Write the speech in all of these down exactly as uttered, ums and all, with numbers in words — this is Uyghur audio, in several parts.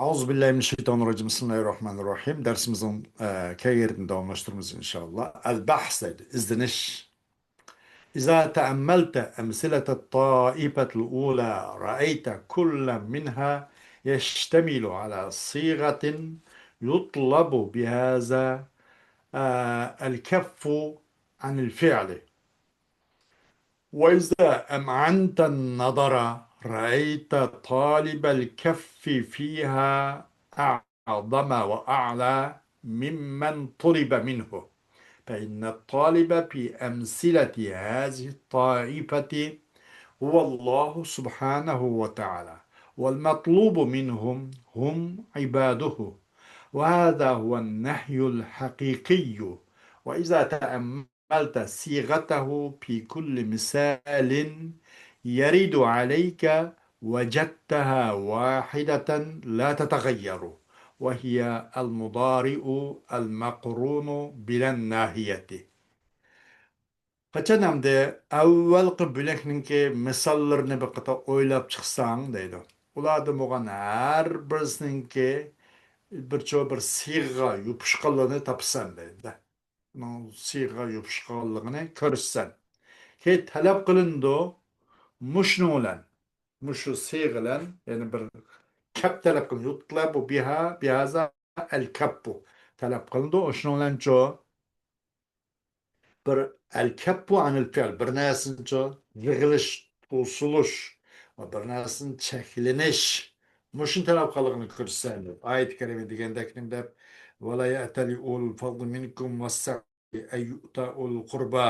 أعوذ بالله من الشيطان الرجيم. بسم الله الرحمن الرحيم. دەرسىمىزنىڭ، ئە، كەلگۈسىدە داۋاملاشتۇرىمىز، ئىنشائاللا. البحث دەيدۇ، ئىزدىنىش. إذا تأملت أمثلة الطائفة الأولى رأيت كل منها يشتمل على صيغة يطلب بها، آه، الكف عن الفعل. وإذا أمعنت النظر رأيت طالب الكف فيها أعظم وأعلى ممن طلب منه، فإن الطالب في أمثلة هذه الطائفة هو الله سبحانه وتعالى، والمطلوب منهم هم عباده، وهذا هو النهي الحقيقي. وإذا تأملت صيغته في كل مثال يرد عليك وجدتها واحدة لا تتغير، وهي المضارع المقرون بلا الناهية. قاچان ئەمدى ئەۋۋەلقى بۆلەكنىڭكى مىساللىرىنى بىر قېتىم ئويلاپ چىقساڭ دەيدۇ. ئۇلاردىن بولغان ھەر بىرسىنىڭكى بىرچۇ بىر سىيغىغا يوپۇشقانلىرىنى تاپىسەن دەيدۇ. ئۇنىڭ سىيغىغا يوپۇشقانلىقىنى كۆرىسەن. كېيىن تەلەپ قىلىنىدۇ. مۇشۇنىڭ بىلەن، مۇشۇ سىيغە بىلەن يەنە بىر كەپ تەلەپ قىلىنىدۇ. يۇتلەبۇ بىھا، بىھازا ئەل كەپپۇ. تەلەپ قىلىنىدۇ. شۇنىڭ بىلەنچۇ بىر ئەل كەپپۇ ئەنىل پىئل، بىر نەرسىنىچۇ يىغىلىش، توسۇلۇش ۋە بىر نەرسىنى چەكلىنىش، مۇشۇنى تەلەپ قىلغىنى كۆرسەن دەپ. ئايەت كەرىمە دېگەندەك نېمە دەپ، ولا يأتل أولو الفضل منكم والسعة أن يؤتوا أولي القربى،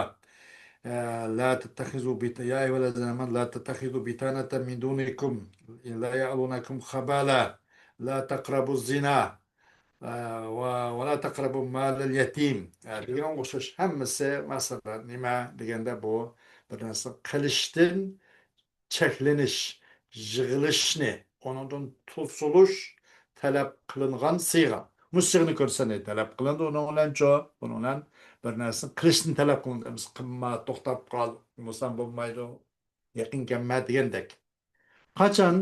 لا تتخذوا بط-، يا أيها الذين آمنوا لا تتخذوا بطانة من دونكم لا يألونكم خبالا لا تقربوا الزنا، ئە، ۋە، ۋەلا تەقرەبۇ مالەل يەتىم، ئە، دېگەنگە ئوخشاش ھەممىسى، مەسىلەن، نېمە دېگەندە، بۇ بىر نەرسە قىلىشتىن چەكلىنىش، يىغىلىشنى، ئۇنىڭدىن توسۇلۇش تەلەپ قىلىنغان سىيغا. مۇشۇ سىيغىنى كۆرسەن، تەلەپ قىلىنىدۇ ئۇنىڭ بىلەنچۇ، بۇنىڭ بىلەن بىر نەرسىنى قىلىشتىن تەلەپ قىلىنىدۇ. ئەمىسە، قىلما، توختاپ قال، قىلمىساڭ بولمايدۇ، يېقىن كەلمە دېگەندەك. قاچان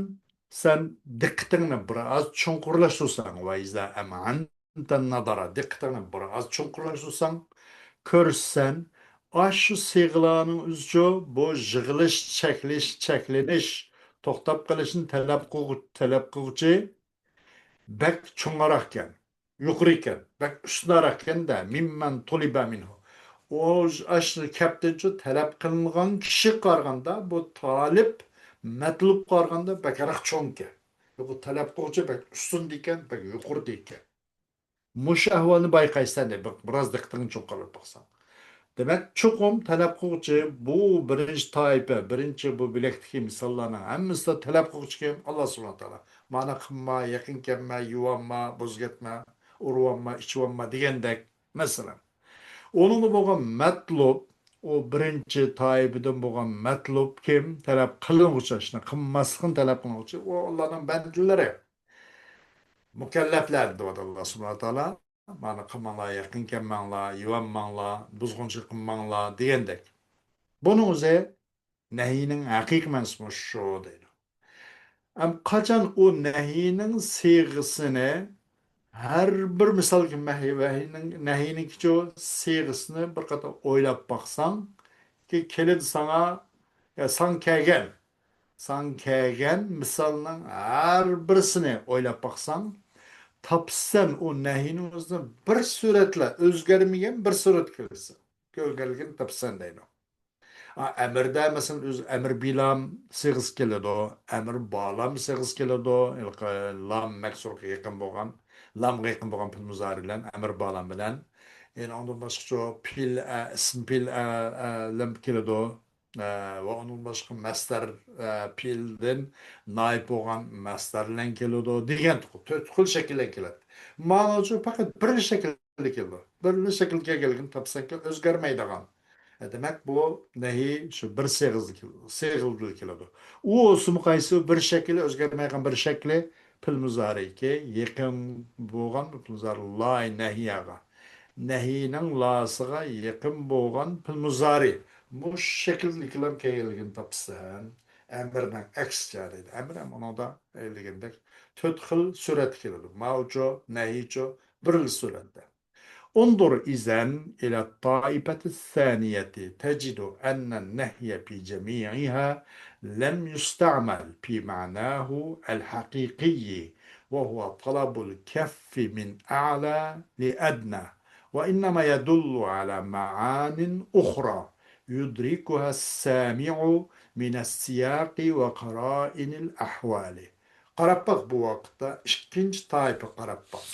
سەن دىققىتىڭنى بىر ئاز چوڭقۇرلاشتۇرساڭ، ۋە ئىزا ئەمئەنتەن نادارا، دىققىتىڭنى بىر ئاز چوڭقۇرلاشتۇرساڭ، كۆرسەن، ئاشۇ سىيغىلارنىڭ ئۆزىچۇ بۇ يىغىلىش، چەكلىش، چەكلىنىش، توختاپ قېلىشنى تەلەپ قىلغۇ-، تەلەپ قىلغۇچى بەك چوڭراق ئىكەن، يۇقىرى ئىكەن، بەك ئۈستۈنراق ئىكەن-دە، مىممەن تۇلىبە مىنھۇ. ئۇ ئاشۇ كەپتىنچۇ تەلەپ قىلىنغان كىشىگە قارىغاندا، بۇ تالىپ، مەتلۇبقا قارىغاندا بەكرەك چوڭ ئىكەن. يۇقىرى تەلەپ قىلغۇچى بەك ئۈستۈندە ئىكەن، بەك يۇقىرىدا ئىكەن. مۇشۇ ئەھۋالنى بايقايسەن دەيدۇ، بىر-، بىراز دىققىتىڭنى چوڭقۇرلىتىپ باقساڭ. دېمەك، چوقۇم تەلەپ قىلغۇچى بۇ بىرىنچى تائىپە، بىرىنچى بۇ بۆلەكتىكى مىساللارنىڭ ھەممىسىدە تەلەپ قىلغۇچى كىم؟ ئاللا سۇبھانەھۇ ۋە تائالا. مانا قىلما، يېقىن كەلمە، يۇۋانما، بوز كەتمە، ئۇرۇۋانما، ئىچىۋانما دېگەندەك. مەسىلەن، ئۇنىڭدا بولغان مەتلۇب، ئۇ بىرىنچى تائىپىدىن بولغان مەتلۇب كىم؟ تەلەپ قىلىنغۇچى، شۇنى قىلماسلىقنى تەلەپ قىلىنغۇچى، ئۇ ئاللانىڭ بەندىلىرى. مۇكەللەپلەر دەۋاتىدۇ ئاللا سۇبھانەھۇ ۋە تائالا. مانا قىلماڭلار، يېقىن كەلمەڭلار، يۇۋانماڭلار، بۇزغۇنچىلىق قىلماڭلار دېگەندەك. بۇنىڭ ئۆزى نەھىينىڭ ھەقىقىي مەنىسى مۇشۇ دەيدۇ. ئەم قاچان ئۇ نەھىينىڭ سىيغىسىنى ھەر بىر مىسال، نەھىينىڭ، نەھىينىڭكىچۇ سىيغىسىنى بىر قېتىم ئويلاپ باقساڭ، كېلىدۇ ساڭا، يا ساڭا كەلگەن، ساڭا كەلگەن مىسالنىڭ ھەر بىرسىنى ئويلاپ باقساڭ، تاپىسەن ئۇ نەھىينىڭ ئۆزىنى بىر سۈرەتلا ئۆزگەرمىگەن بىر سۈرەتكە كېلىسەن. كۆرگەنلىكىنى تاپىسەن دەيدۇ. ئا، ئەمىردە، مەسىلەن، ئۆزى ئەمىر بىلام سىيغىسى كېلىدۇ، ئەمىر بالام سىيغىسى كېلىدۇ، ھېلىقى لام مەكسۇرغا يېقىن بولغان، لامغا يېقىن بولغان پېئىل مۇزارى بىلەن، ئەمىر بالام بىلەن. يەنە ئۇندىن باشقىچۇ پېئىل، ئە، ئىسىم پېئىل، ئە، ئە، لەم كېلىدۇ. ئە، ۋە ئۇندىن باشقا مەسدەر، ئە، پېئىلدىن نائىب بولغان مەسدەر بىلەن كېلىدۇ دېگەن تۆت خىل شەكىلدە كېلىدۇ. مانىچۇ پەقەت بىر شەكىل كېلىدۇ. بىرلا شەكىلگە كەلگىنى تاپسەنكى ئۆزگەرمەيدىغان. ئە، دېمەك، بۇ نەھى شۇ بىر سىيغىدا كېلىدۇ، سىيغىدا كېلىدۇ. ئۇ بولسىمۇ قايسى بىر شەكلى ئۆزگەرمەيدىغان بىر شەكلى پېئىل مۇزارىكى يېقىن بولغان پېئىل مۇزارى لاي نەھىيەگە. نەھىنىڭ لاسىغا يېقىن بولغان پېئىل مۇزارى. مۇشۇ شەكىلدىكىلەر كەلگەنلىكىنى تاپىسەن. ئەمرنىڭ ئەكسىچە دەيدۇ. ئەمر ھەم ئۇنىڭدا دېگەندەك تۆت خىل سۈرەتتە كېلىدۇ. ماۋۇچۇ، نەھىيچۇ، بىرلا سۈرەتتە. انظر إذن إلى الطائفة الثانية تجد أن النهي في جميعها لم يستعمل في معناه الحقيقي، وهو طلب الكف من أعلى لأدنى، وإنما يدل على معان أخرى يدركها السامع من السياق وقرائن الأحوال. قاراپ باق، بۇ ۋاقىتتا ئىككىنچى تايپا قاراپ باق.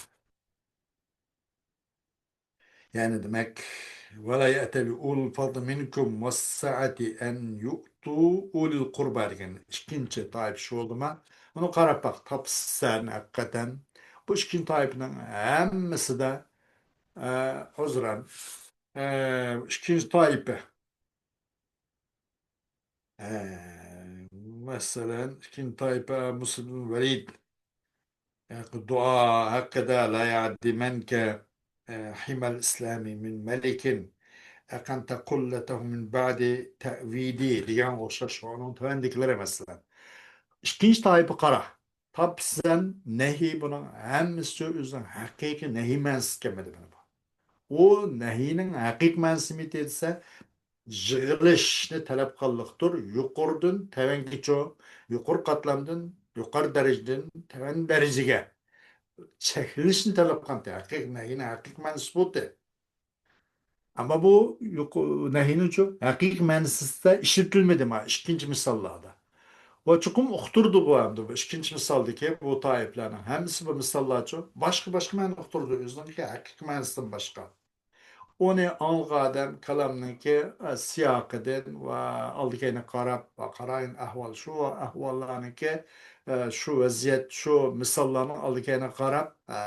يەنى دېمەك، ولا يأتل أولو الفضل منكم والسعة أن يؤتوا أولي القربى دېگەن ئىككىنچى تايپا شۇ بولدىما؟ بۇنى قاراپ باق، تاپسەن ھەقىقەتەن. بۇ ئىككىنچى تايپىنىڭ ھەممىسىدە، ئە، ئۇزرەن، ئە، ئىككىنچى تايپا. ئە، مەسىلەن، ئىككىنچى تايپا مۇسلىم ۋەلىد. ئە، دۇئا ھەققىدە لا يعدمنك، ئە، حمى الإسلام من ملك، أقمت قلته من بعد تأويدي دېگەن ئوخشاش ئۇنىڭ تۆۋەندىكىلىرى مەسىلەن. ئىككىنچى تايپا قارا. تاپسەن نەھى بۇنىڭ ھەممىسى ئۆزىنىڭ ھەقىقىي نەھى مەنىسى ئىكەنمىدى مانا بۇ. ئۇ نەھىنىڭ ھەقىقىي مەنىسى نېمىدى دېسە، يىغىلىشنى تەلەپ قىلغانلىقتۇر، يۇقىرىدىن تۆۋەنگىچە، يۇقىرى قاتلامدىن يۇقىرى دەرىجىدىن تۆۋەن دەرىجىگە چەكلىنىشنى تەلەپ قىلغانتى. ھەقىقىي نەھىنىڭ ھەقىقىي مەنىسى بۇتى. ئەمما بۇ يۇق-، نەھىنىڭچۇ ھەقىقىي مەنىسىدە ئىشلىتىلمىدى ما ئىككىنچى مىساللاردا. ۋە چوقۇم ئۇقتۇردى بۇ ئەمدى بۇ ئىككىنچى مىسالدىكى بۇ تائىپىلەرنىڭ ھەممىسى بۇ مىساللارچۇ باشقا-باشقا مەنە ئۇقتۇردى، ئۆزىنىڭكى ھەقىقىي مەنىسىدىن باشقا. ئۇنى ئاڭلىغان ئادەم كالامنىڭكى، ئە، سىياقىدىن ۋە ئالدى-كەينىگە قاراپ ۋە قارايىن ئەھۋال، شۇ ئەھۋاللارنىڭكى، ئە، شۇ ۋەزىيەت، شۇ مىساللارنىڭ ئالدى-كەينىگە قاراپ، ئە،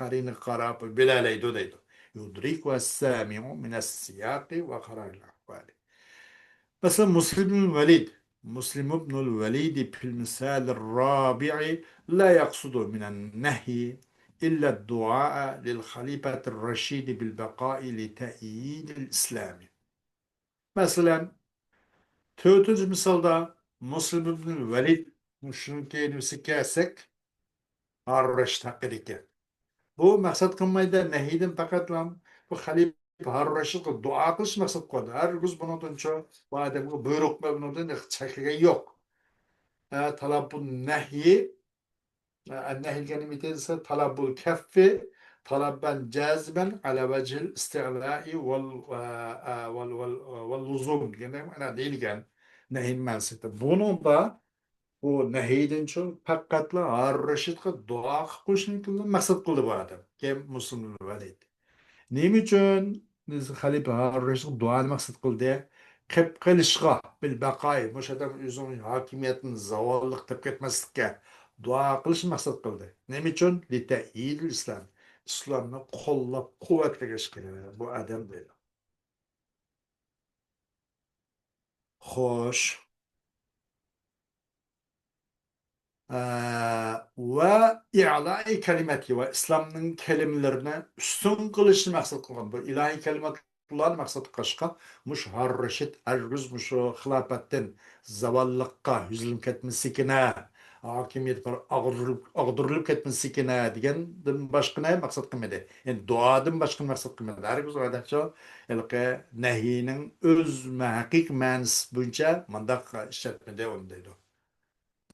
قەرىنىگە قاراپ بىلەلەيدۇ دەيدۇ. يۇدرىكۇ السامعۇ مىنەس سىياقى ۋە قەرائىنىل ئەھۋالى. مەسىلەن، مۇسلىم ئىبنۇل ۋەلىد، مۇسلىم ئىبنۇل ۋەلىدى فىل مىسالىر رابىئى لا يەقسۇدۇ مىنەن نەھيى ئىللەد دۇئائە لىل خەلىپەتىر رەشىدى بىل بەقائى لىتەئيىدىل ئىسلامى. مەسىلەن، تۆتىنچى مىسالدا مۇسلىم ئىبنۇل ۋەلىد، مۇشۇنىڭكى نېمىسىگە كەلسەك، ھارۇن رەشىد ھەققىدىكى. بۇ مەقسەت قىلمايدۇ نەھىدىن پەقەتلا بۇ خەلىپە ھارۇن رەشىدقا دۇئا قىلىش مەقسەت قىلىدۇ. ھەرگىز بۇنىڭدىن چوڭ بۇ ئادەمگە بۇيرۇق بەرمەيدۇ، چەكلىگەن يوق. ئە، تەلەپپۇ نەھيى، ئە، نەھي دېگەن نېمە دېسە، تەلەپپۇل كەففى تەلەپپەن جازىمەن ئەلە ۋەجھىل ئىستىئلائى ۋەل، ئە، ئە، ۋەل، ۋەل، ۋەل لۇزۇم دېگەندەك مانا دېيىلگەن نەھيىنىڭ مەنىسى. بۇنىڭدا بۇ نەھىدىنچۇ پەقەتلا ھارۇن رەشىدقا دۇئا قىلىپ قويۇشنى مەقسەت قىلدى بۇ ئادەم. كىم؟ مۇسلىم ۋەلىد. نېمە ئۈچۈن؟ خەلىپە ھارۇن رەشىدقا دۇئانى مەقسەت قىلدى. قېلىپ قېلىشقا، بىل بەقاي، مۇشۇ ئادەم ئۆزىنىڭ ھاكىمىيىتىنى زاۋاللىق قىلىپ كەتمەسلىككە دۇئا قىلىشنى مەقسەت قىلدى. نېمە ئۈچۈن؟ لىتەئيىدىل ئىسلام. ئىسلامنى قوللاپ قۇۋۋەتلىگەچكە بۇ ئادەم دەيدۇ. خوش. ئە، ۋە ئىئلائى كەلىمەتى ۋە ئىسلامنىڭ كەلىمىلىرىنى ئۈستۈن قىلىشنى مەقسەت قىلغان. بۇ ئىلاھىي كەلىماتلارنى مەقسەت قىلغاچقا، مۇشۇ ھارۇن رەشىد ھەرگىز مۇشۇ خىلاپەتتىن زاۋاللىققا يۈزلىنىپ كەتمىسىكىنە، ھاكىمىيەت بىر ئاغدۇرۇلۇپ، ئاغدۇرۇلۇپ كەتمىسىكىنە دېگەندىن باشقىنى مەقسەت قىلمىدى. يەنى دۇئادىن باشقىنى مەقسەت قىلمىدى. ھەرگىز ئادەمچە ھېلىقى نەھىنىڭ ئۆز ھەقىقىي مەنىسى بويىچە مۇنداق ئىشلەتمىدى ئۇنى دەيدۇ.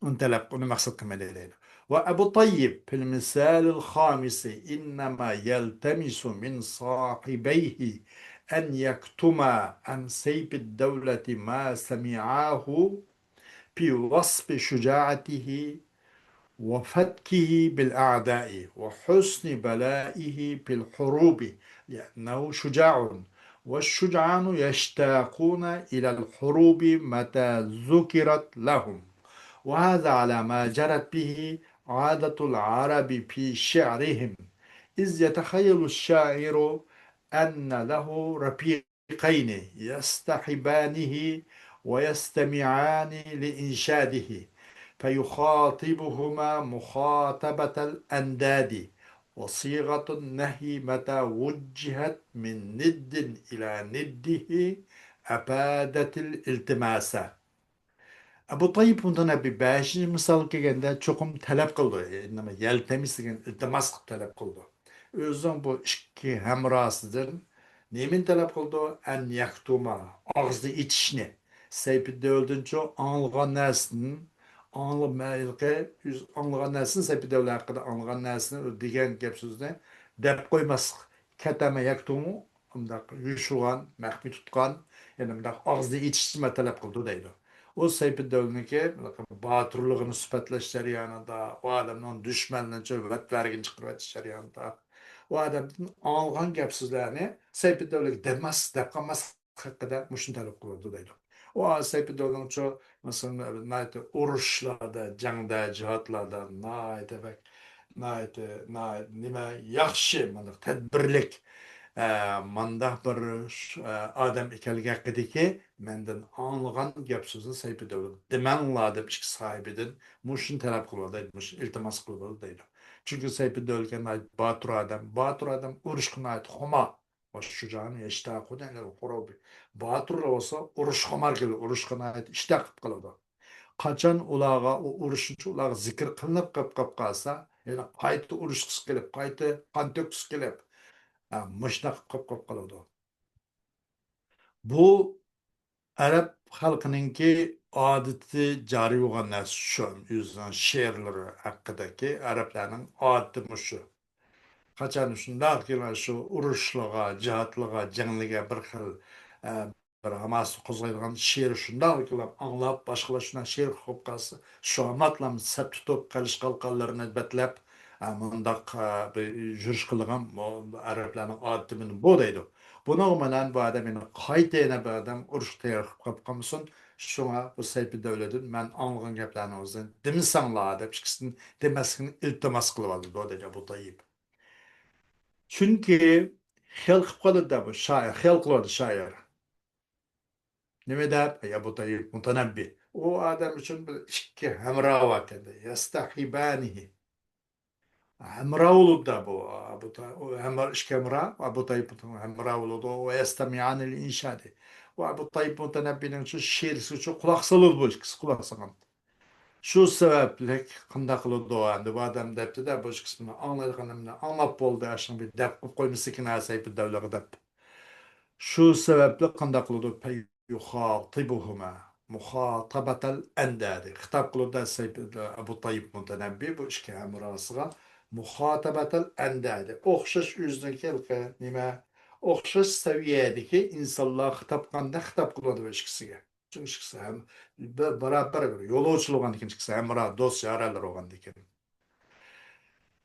ئۇنى تەلەپ، ئۇنى مەقسەت قىلمىدى دەيدۇ. وأبو الطيب في المثال الخامس إنما يلتمس من صاحبيه أن يكتما عن سيف الدولة ما سمعاه في وصف شجاعته وفتكه بالأعداء وحسن بلائه في الحروب، لأنه شجاع، والشجعان يشتاقون إلى الحروب متى ذكرت لهم، وهذا على ما جرت به عادة العرب في شعرهم، إذ يتخيل الشاعر أن له رفيق فريقين يصطحبانه ويستمعان لإنشاده، فيخاطبهما مخاطبة الأنداد، وصيغة النهي متى وجهت من ند إلى نده أفادت الالتماس. ئەبۇ تايىپ مۇتەنەببى بەشىنچى مىسالغا كەلگەندە چوقۇم تەلەپ قىلىدۇ. يەنى يەلتەمىش دېگەن ئىلتىماس قىلىپ تەلەپ قىلىدۇ. ئۆزىنىڭ بۇ ئىككى ھەمراھسىدىن نېمىنى تەلەپ قىلىدۇ؟ ئەن يەكتۇما، ئاغزىنى ئېچىشنى. سەيپىدەۋلىدىنچۇ ئاڭلىغان نەرسىنى، ئاڭلىما-، ھېلىقى ئۆز ئاڭلىغان نەرسىنى، سەيپىدەۋلە ھەققىدە ئاڭلىغان نەرسىنى، ئۇ دېگەن گەپ سۆزنى دەپ قويماسلىق. كەتەمە يەكتۇمۇ، ئۇنداق يوشۇرغان، مەخپىي تۇتقان، يەنى مۇنداق ئاغزىنى ئېچىشنى تەلەپ قىلىدۇ دەيدۇ. ئۇ سەيپىدەۋلىنىڭكى باتۇرلۇقىنى سۈپەتلەش جەريانىدا، ئۇ ئادەمنىڭ دۈشمەنلىرىنى ۋەتۋەرىگىنى چىقىرىۋېتىش جەريانىدا، ئۇ ئادەمدىن ئاڭلىغان گەپ سۆزلەرنى سەيپىدەۋلىگە دەمەس، دەپ قالماسلىق ھەققىدە مۇشۇنى تەلەپ قىلىدۇ دەيدۇ. ئۇ سەيپىدەۋلىنىڭچۇ، مەسىلەن، ناھايىتى ئۇرۇشلاردا، جەڭدە، جىھادلاردا ناھايىتى بەك، ناھايىتى، ناھايىتى نېمە ياخشى، مانداق تەدبىرلىك، ئە، مانداق بىر، ئە، ئادەم ئىكەنلىكى ھەققىدىكى مەندىن ئاڭلىغان گەپ سۆزنى سەيپىدەۋلىگە دېمەڭلار دەپ ئىككى ساھىبىدىن مۇشۇنى تەلەپ قىلىۋاتىدۇ، مۇشۇنى ئىلتىماس قىلىۋاتىدۇ دەيدۇ. چۈنكى سەيپىدەۋلە ناھايىتى باتۇر ئادەم، باتۇر ئادەم ئۇرۇشقا ناھايىتى خۇمار. شۇجائان يەشتاقۇ دەيدۇ، خۇرۇبى. باتۇرلار بولسا ئۇرۇشخۇمار كېلىدۇ، ئۇرۇشقا ناھايىتى ئىشتىياق قىلىپ قالىدۇ. قاچان ئۇلارغا ئۇ ئۇرۇشنىچۇ ئۇلارغا زىكىر قىلىنىپ قېلىپ قېلىپ قالسا، يەنە قايتا ئۇرۇشقۇسى كېلىپ، قايتا قان تۆككۈسى كېلىپ، ئە، مۇشۇنداق قىلىپ قېلىپ قالىدۇ. بۇ ئەرەب خەلقىنىڭكى ئادىتى جارى بولغان نەرسە شۇ، ئۆزىنىڭ شېئىرلىرى ھەققىدىكى ئەرەبلەرنىڭ ئادىتى مۇشۇ. قاچان شۇنداق شۇ ئۇرۇشلىغا، جىھادلىغا، جەڭلىگە بىر خىل، ئە، بىر ھاماسە قوزغايدىغان شېئىر شۇنداق ئاڭلاپ، باشقىلار شۇنداق شېئىر ئوقۇپ قالسا، شۇ ھاماتلام سەپ تۇتۇپ، قېلىشقالقانلىرىنى بەتلەپ، ئە، مۇنداق، ئە، بىر يۈرۈش قىلىدىغان بۇ ئەرەبلەرنىڭ ئادىتى مانا بۇ دەيدۇ. بۇنىڭغا بىلەن بۇ ئادەم يەنە قايتا يەنە بىر ئادەم ئۇرۇشقا تەييار قىلىپ قاپقالمىسۇن. شۇڭا بۇ سەيپىدەۋلىدىن مەن ئاڭلىغان گەپلەرنى ئۆزىدىن دېمىسەڭلار دەپ ئىككىسىدىن دېمەسلىكنى ئىلتىماس قىلىۋالىدۇ دەيدۇ ئەبۇ تايىپ. چۈنكى خىيال قىلىپ قالىدۇ بۇ شائىر، خىيال قىلىۋالىدۇ شائىر. نېمە دەپ؟ ئەي ئەبۇ تايىپ مۇتەنەببى. ئۇ ئادەم ئۈچۈن بىر ئىككى ھەمراھ باركەن. يەستەھىبانىھى. ھەمراھ بولىدۇ بۇ. ئەبۇ تا-، ئۇ ھەمراھ، ئىككى ھەمراھ، ئەبۇ تايىپ ھەمراھ بولىدۇ. ۋە يەستەمىئانى لىل ئىنشادى. ئۇ ئەبۇ تايىپ مۇتەنەببىنىڭ شېئىرىگە قۇلاق سالىدۇ بۇ ئىككىسى، قۇلاق سالغان. شۇ سەۋەبلىك قانداق قىلىدۇ ئەمدى بۇ ئادەم دەپتۇ-دە، بۇ ئىككىسىنى ئاڭلايدىغىنىمنى ئاڭلاپ بولدى، ئاشۇنى بىر دەپ قىلىپ قويمىسىكىن ھە سەيپىدەۋلىگە دەپ. شۇ سەۋەبلىك قانداق قىلىدۇ؟ فيخاطبهما مخاطبة الأنداد. خىتاب قىلىدۇ سەيپىدە ئەبۇ تايىپ مۇتەنەببى بۇ ئىككى ھەمراھسىغا مۇخاتەبەتەل ئەندادى. ئوخشاش ئۆزىنىڭكى ھېلىقى نېمە؟ ئوخشاش سەۋىيەدىكى ئىنسانلار خىتاب قىلغاندەك خىتاب قىلىدۇ بۇ ئىككىسىگە. چۈنكى ئىككىسى ھەم بىر بارابەر بىر يولۇچى بولغاندىكىن، ئىككىسى ھەمراھ، دوست، يارەنلەر بولغاندىكىن.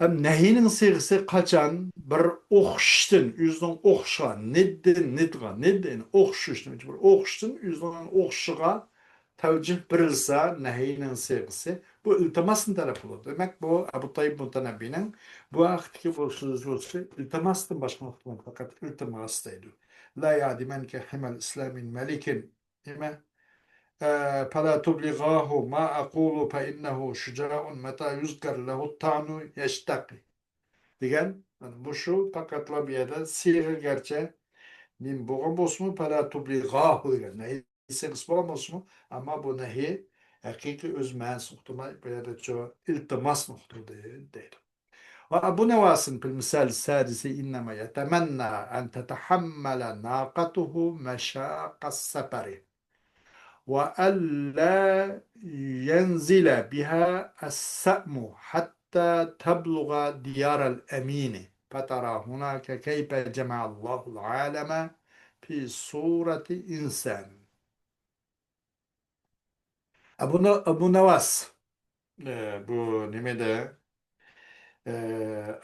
ھەم نەھىينىڭ سىيغىسى قاچان بىر ئوخشىشتىن، ئۆزىنىڭ ئوخشىشىغا، نىددىن نىدغا، نىد، يەنى ئوخشىشتىن، بىر ئوخشىشتىن ئۆزىنىڭ ئوخشىشىغا تەۋجىھ بېرىلسە، نەھىينىڭ سىيغىسى بۇ ئىلتىماستىن تەلەپ قىلىدۇ. دېمەك، بۇ ئەبۇ تايىپ مۇتەنەببىنىڭ بۇ ھەقتىكى بۇ سۆزى ئىلتىماستىن باشقا نۇقتىدىن پەقەت ئىلتىماس دەيدۇ. لا يعدمنك حمى الإسلام من ملك. نېمە؟ ئە، فلا تبلغاه ما أقول فإنه شجاع متى يذكر له الطعن يشتاق. دېگەن، مانا مۇشۇ پەقەتلا بۇ يەردە سىيغە گەرچە نېمە بولغان بولسىمۇ، فلا تبلغاه دېگەن نەھى سىيغىسى بولغان بولسىمۇ، ئەمما بۇ نەھى ھەقىقىي ئۆز مەنىسىنى ئۇقتۇرماي، بۇ يەردە شۇ ئىلتىماسنى ئۇقتۇردى دەيدۇ. وأبو نواس في المثال السادس إنما يتمنى أن تتحمل ناقته مشاق السفر وألا ينزل بها السأم حتى تبلغ ديار الأمين فترى هناك كيف جمع الله العالم في صورة إنسان. ئەبۇ نە-، ئەبۇ نەۋاس، ئە، بۇ نېمىدە، ئە،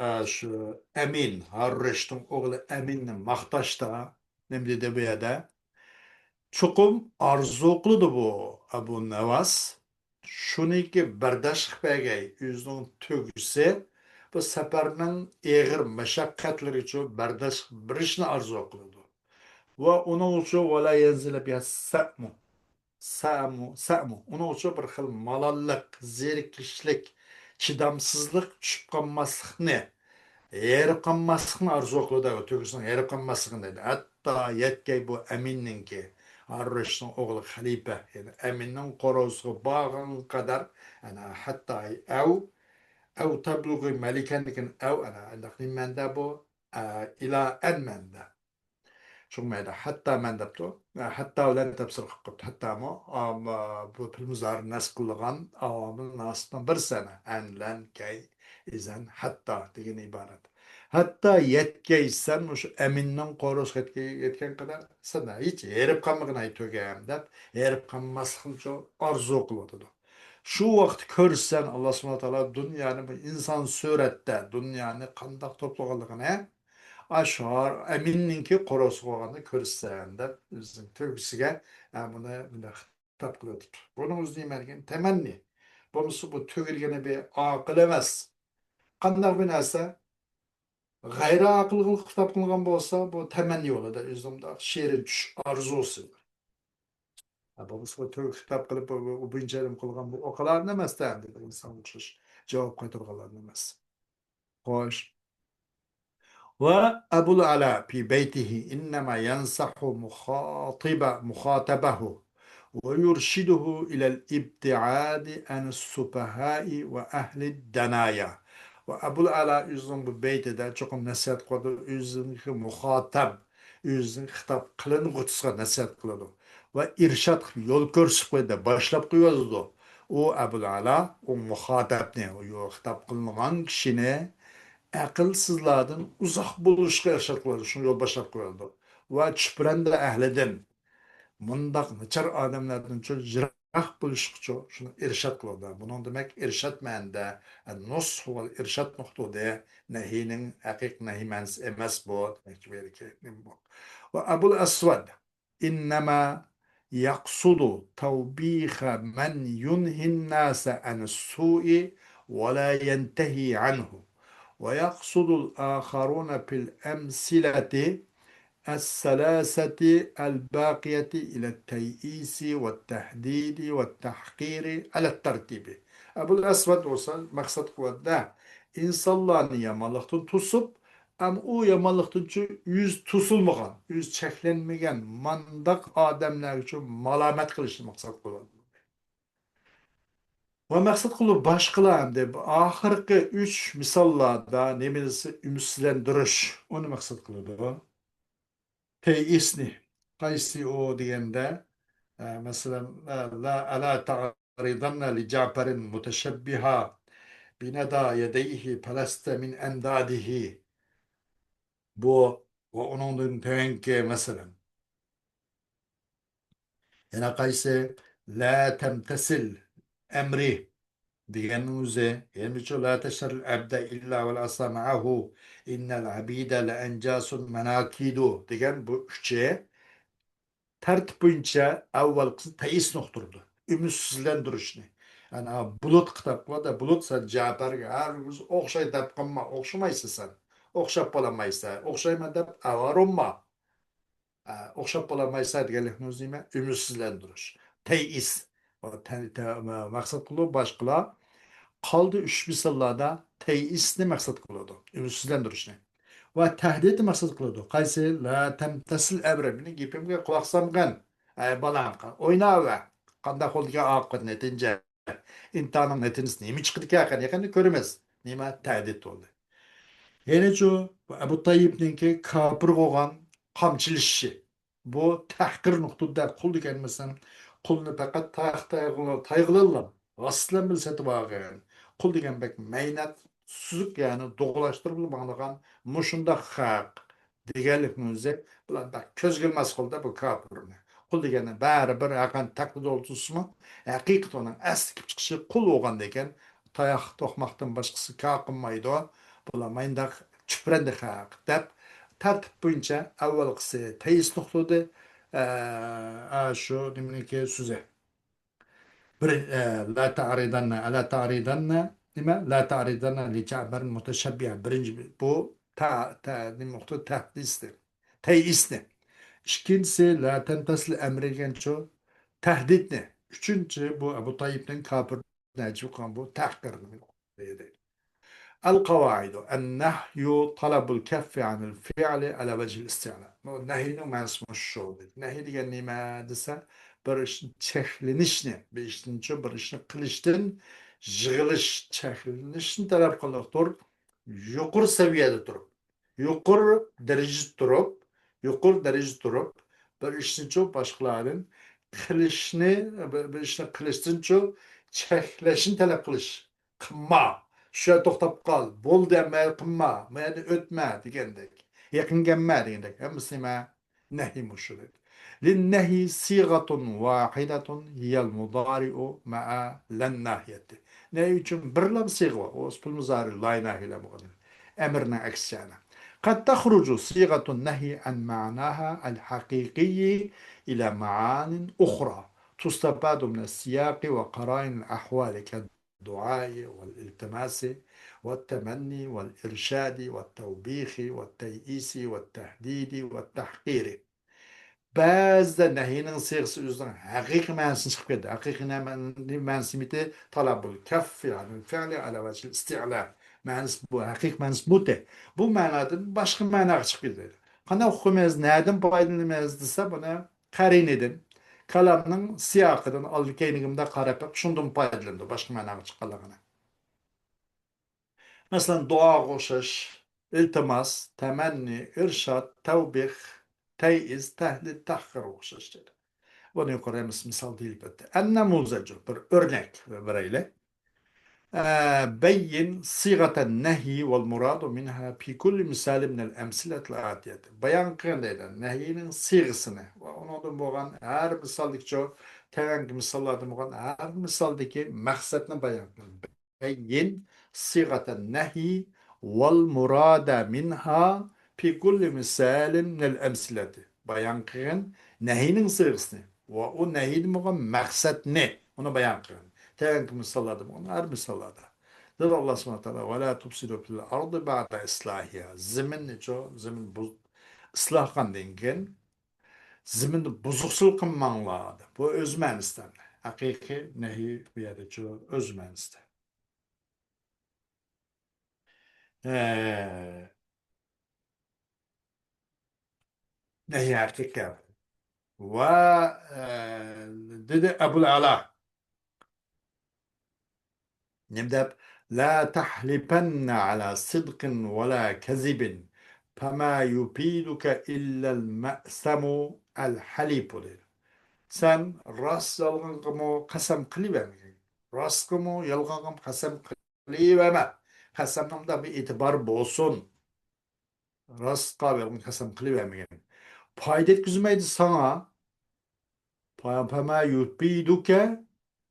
ئە، شۇ ئەمىن، ھاررىشنىڭ ئوغلى ئەمىننى ماختاشتا، نېمە دېدى بۇ يەردە؟ چوقۇم ئارزۇ قىلىدۇ بۇ ئەبۇ نەۋاس. شۇنىڭكى بەرداشلىق بەرگەي، ئۆزىنىڭ تۆگىسى بۇ سەپەرنىڭ ئېغىر مەشەققەتلىرىگىچۇ بەرداشلىق بېرىشنى ئارزۇ قىلىدۇ. ۋە ئۇنىڭ ئۈچۈن ۋەلا يەنزىلە بىھا سەمۇ. سەمۇ، سەمۇ. ئۇنىڭ ئۈچۈن بىر خىل مالاللىق، زېرىكىشلىك، چىدامسىزلىق چۈشۈپ قالماسلىقنى، ھېرىپ قالماسلىقنى ئارزۇ قىلىدۇ. تۆگىسىنىڭ ھېرىپ قالماسلىقىنى دەيدۇ. ھەتتا يەتكەي بۇ ئەمىننىڭكى، ھارۇن رەشىدنىڭ ئوغلى خەلىپە، يەنى ئەمىننىڭ قورۇسىغا بارغان قەدەر، ئەنە، ھەتتا ئەۋ، ئەۋ تەبلۇغى مەلىكەن دېگەن ئەۋ، ئەنە، ئانداق نېمە مەنىدە بۇ؟ ئە، ئىلا ئەن مەنىدە. شۇ مەنىدە ھەتتا مەن دەپتۇ. ئە، ھەتتا بىلەن تەپسىر قىلىپ قويۇپتۇ. ھەتتامۇ، ئام، بۇ پېئىل مۇزارىنى نەسب قىلىدىغان ئاۋامىل ناسىبنىڭ بىرسى ئەنە. ئەن، لەن، كەي، ئىزەن، ھەتتا دېگەن ئىبارەت. ھەتتا يەتكەي سەن مۇشۇ ئەمىننىڭ قورۇسىغا يەتكەي-، يەتكەن قەدەر سەن ھېچ ھېرىپ قالمىغىن ئەي تۆگەم دەپ، ھېرىپ قالماسلىقنى شۇ ئارزۇ قىلىۋاتىدۇ. شۇ ۋاقىت كۆرسەن، ئاللا سۇبھانەھۇ ۋە تائالا دۇنيانى بۇ ئىنسان سۈرەتتە دۇنيانى قانداق توپلىغانلىقىنى، ئاشۇ ئەمىننىڭكى قورۇسىغا بارغاندا كۆرسەن دەپ، ئۆزىنىڭ تۆگىسىگە، ئە، بۇنى مۇنداق خىتاب قىلىۋېتىپتۇ. بۇنىڭ ئۆزى نېمە دېگەن؟ تەمەننى. بولمىسا بۇ تۆگە دېگىنى بىر ئاقىل ئەمەس. قانداق بىر نەرسە؟ غەيرىي ئاقىلغا خىتاب قىلغان بولسا، بۇ تەمەننى بولىدۇ. ئۆزىنىڭ مۇنداق شېرىن چۈش ئارزۇسى. ھە، بولمىسا بۇ تۆگە خىتاب قىلىپ، بۇ، بۇ، بۇ بويىچە ئىلىم قىلغان بۇ ئوقۇلارنى ئەمەس-تە، ئەمدى ئىنسانغا ئوخشاش جاۋاب قايتۇرغانلارنى ئەمەس. خوش. وأبو العلاء في بيته إنما ينصح مخاطب، مخاطبه ويرشده إلى الابتعاد عن السفهاء وأهل الدنايا. ۋە ئەبۇل ئەلا ئۆزىنىڭ بۇ بەيتىدە چوقۇم نەسىھەت قىلىدۇ، ئۆزىنىڭكى مۇخاتەب، ئۆزىنىڭ خىتاب قىلىنغۇچىسىغا نەسىھەت قىلىدۇ ۋە ئىرشاد قىلىپ، يول كۆرسىتىپ قويدى، باشلاپ قويۇۋاتىدۇ. ئۇ ئەبۇل ئەلا، ئۇ مۇخاتەبنى، ئۇ يو-، خىتاب قىلىنغان كىشىنى ئەقىلسىزلاردىن ئۇزاق بولۇشقا ئىرشاد قىلىدۇ، شۇنى يول باشلاپ قويۇۋاتىدۇ. ۋە چۈپرەندە ئەھلىدىن، مۇنداق ناچار ئادەملەردىنچۇ يىراق بولۇشقىچۇ شۇنى ئىرشاد قىلىدۇ. بۇنىڭ دېمەك ئىرشاد مەنىدە، نۇسھ ۋە ئىرشاد نۇقتىدە نەھىينىڭ ھەقىقىي نەھىي مەنىسى ئەمەس بۇ، دېمەكچى بۇ يەردىكى نېمە بۇ. ۋە ئەبۇل ئەسۋەد، إنما يقصد توبيخ من ينهي الناس عن السوء ولا ينتهي عنه، ويقصد الآخرون في الأمثلة الثلاثة الباقية إلى التيئيس والتهديد والتحقير على الترتيب. ئەبۇل ئەسۋەد بولسا مەقسەت قىلىۋاتىدۇ، ئىنسانلارنى يامانلىقتىن توسۇپ، ئەمما ئۇ يامانلىقتىنچۇ يۈز توسۇلمىغان، يۈز چەكلەنمىگەن مانداق ئادەملەرگىچۇ مالامەت قىلىشنى مەقسەت قىلىۋاتىدۇ. ۋە مەقسەت قىلىدۇ باشقىلار ئەمدى. ئاخىرقى ئۈچ مىساللاردا نېمىسى؟ ئۈمىدسىزلەندۈرۈش، ئۇنى مەقسەت قىلىدۇ. تەيئىسنى. قايسى ئۇ دېگەندە، ئە، مەسىلەن، ئە، لا، ألا تعرضن لجعفر متشبها بندى يديه فلست من أنداده. بۇ ۋە ئۇنىڭدىن تۆۋەنكى، مەسىلەن، يەنە قايسى؟ لا تمتثل أمري دېگەننىڭ ئۆزى، يەنىچۇ لا تشتر العبد إلا والعصا معه إن العبيد لأنجاس مناكيد دېگەن بۇ ئۈچى تەرتىپ بويىچە ئەۋۋەلقىسى تەيئىسنى ئۇقتۇرىدۇ، ئۈمىدسىزلەندۈرۈشنى. يەنى بۇلۇت خىتاب قىلىدۇ، بۇلۇت سەن جەپەرگە ھەرگىز ئوخشاي دەپ قالما، ئوخشىمايسەن سەن، ئوخشاپ بولالمايسەن، ئوخشايمەن دەپ ئاۋارە بولما. ئە، ئوخشاپ بولالمايسەن دېگەنلىكنىڭ ئۆزى نېمە؟ ئۈمىدسىزلەندۈرۈش. تەيئىس. ئۇ تە-، تە-، مە-، مەقسەت قىلىدۇ باشقىلار. قالدى ئۈچ مىساللاردا تەيئىسنى مەقسەت قىلىدۇ. ئۈمىدسىزلەندۈرۈشنى. ۋە تەھدىتنى مەقسەت قىلىدۇ. قايسى؟ لا تمتثل أمري. مېنىڭ گېپىمگە قۇلاق سالمىغىن. ئەي بالام، ئويناۋەر. قانداق بولىدىكەن ئاقىۋەت، نەتىجە؟ ئىمتىھاننىڭ نەتىجىسى نېمە چىقىدىكەن؟ قېنى، يېقىندا كۆرىمىز. نېمە؟ تەھدىت بولدى. يەنىچۇ، ئەبۇ تايىپنىڭكى كاپىرغا بولغان قامچىلىشىشى. بۇ تەھقىر نۇقتىدا، قۇل دېگەن مەسىلەن، قۇلنى پەقەت تاياق تايغىلى-، تايغىلىلا، غاسلام بىلەن سېتىۋالغان. قۇل دېگەن بەك مەينەت، سۈزۈك، يەنى دوغىلاشتۇرۇپ ماڭىدىغان مۇشۇنداق خەق دېگەنلىكنىڭ ئۆزى، بۇلار بەك كۆزگە ئىلماس قىلدى بۇ كاپىرنى. قۇل دېگەننى بەرىبىر ھەققانىي تەقلىد ئولتۇرسىمۇ، ھەقىقىتى ئۇنىڭ ئەسلى كېلىپ چىقىشى قۇل بولغاندىكىن، تاياق توقماقتىن باشقىسى كار قىلمايدۇ. بۇلار ماينداق چۈپرەندە خەق دەپ، تەرتىپ بويىچە ئەۋۋەلقىسى تەيئىس نۇقتىدى، ئە، ئە، شۇ نېمىنىڭكى سۆزى. بىر، ئە، لا تەرىدەننە، ئەلا تەرىدەننە، نېمە؟ لا تەرىدەننە لىجەبەر مۇتەشەببىھە. بىرىنچى بۇ تە-، تە-، نېمە نۇقتا؟ تەھدىسنى، تەيئىسنى. ئىككىنچىسى، لا تەمتەسىل ئەمرى دېگەنچۇ؟ تەھدىتنى. ئۈچىنچى، بۇ ئەبۇ تايىپنىڭ كاپىر نەجىب قىلغان بۇ تەھقىرنى دېدى. القواعد: النهي طلب الكف عن الفعل على وجه الاستعلاء. بۇ نەھىينىڭ مەنىسى مۇشۇ. نەھىي دېگەن نېمە دېسە، بىر ئىشنى چەكلىنىشنى، بىر ئىشتىنچۇ بىر ئىشنى قىلىشتىن يىغىلىش، چەكلىنىشنى تەلەپ قىلىدۇ. يۇقىرى سەۋىيەدە تۇرۇپ، يۇقىرى دەرىجىدە تۇرۇپ، يۇقىرى دەرىجىدە تۇرۇپ، بىر ئىشنىچۇ باشقىلاردىن قىلىشنى، بىر، بىر ئىشنى قىلىشتىنچۇ چەكلەشنى تەلەپ قىلىش. قىلما، شۇ يەردە توختاپ قال، بولدى، ئەمما قىلما، ما يەردىن ئۆتمە دېگەندەك، يېقىن كەلمە دېگەندەك، ھەممىسى نېمە؟ نەھىي مۇشۇ دېدى. للنهي صيغة واحدة هي المضارع مع لا الناهية. نەھىي ئۈچۈن بىرلا سىيغە بار، ئۇ فېئىل مۇزارىئ لا ناھىيە بولغان. ئەمرنىڭ ئەكسىچە. قد تخرج صيغة النهي عن معناها الحقيقي إلى معان أخرى تستفاد من السياق وقرائن الأحوال كالدعاء والالتماس والتمني والإرشاد والتوبيخ والتيئيس والتهديد والتحقير. بەزىدە نەھىينىڭ سىيغىسى ئۆزىنىڭ ھەقىقىي مەنىسىدىن چىقىپ كەتتى. ھەقىقىي نە-، مەن-، مەنىسى نېمىتى؟ تالابۇل كەففى ئانىل فېئلى ئالا ۋەجھىل ئىستىئلا. مەنىسى بۇ، ھەقىقىي مەنىسى بۇتى. بۇ مەنادىن باشقا مەناغا چىقىپ كېتىدۇ. قانداق ئۇقىمىز، نەدىن پايدىلىنىمىز دېسە، بۇنى قەرىنىدىن، كالامنىڭ سىياقىدىن، ئالدى كەينىگە مۇنداق قاراپ بېقىپ، شۇندىن پايدىلىنىدۇ، باشقا مەناغا چىققانلىقىنى. مەسىلەن، دۇئاغا ئوخشاش، ئىلتىماس، تەمەننى، ئىرشاد، تەۋبىخ، تەيئىز، تەھدىد، تەھقىرغا ئوخشاش دېدى. بۇنى يۇقىرى مىس-، مىسال دېيىلىپ ئۆتتى. ئەننەمۇزەجۇ، بىر ئۆرنەك بېرەيلى. ئە، بەييىن سىغەتەن نەھي ۋەل مۇرادۇ مىنھا پى كۇللى مىسالى مىنەل ئەمسىلەتىل ئاتىيەتى. بايان قىلغىن دەيدۇ، نەھىنىڭ سىغىسىنى ۋە ئۇنىڭدىن بولغان ھەر مىسالدىكى، تۆۋەنكى مىساللاردىن بولغان ھەر مىسالدىكى مەقسەتنى بايان قىلىڭ. بەيين سىغەتەن نەھي ۋەل مۇرادە مىنھا پى كۇللى مىسالىن مىنەل ئەمسىلەتى. بايان قىلغىن نەھىنىڭ سىغىسىنى ۋە ئۇ نەھىدىن بولغان مەقسەتنى، ئۇنى بايان قىلغىن. تۆۋەنكى مىساللاردا بولغان ھەر مىساللاردا. دېدى ئاللا سۇبھانەھۇ ۋە تائالا، ۋە لا تۇفسىدۇ فىل ئەردى بەئدە ئىسلاھىھا. زېمىننىچۇ، زېمىن بۇز-، ئىسلاھ قىلغاندىن كېيىن زېمىندا بۇزۇقچىلىق قىلماڭلار، دەپ. بۇ ئۆز مەنىسىدە. ھەقىقىي نەھى بۇ يەردىچۇ ئۆز مەنىسىدە. ئە، نەھى ھەقىقىي. ۋە، ئە، دېدى ئەبۇل ئەلا. نېمە دەپ؟ لا تحلفن على صدق ولا كذب فما يفيدك إلا المأثم الحليف دېدى. سەن راست يالغانغىمۇ قەسەم قىلىۋەرمىگىن. راستقىمۇ يالغانغىمۇ قەسەم قىلىۋەرمە. قەسەمنىڭ بىر ئېتىبارى بولسۇن. راستقا بەرگەن قەسەم قىلىۋەرمىگىن. پايدا يەتكۈزمەيدۇ ساڭا. پا-، پەما يۇپىدۇكە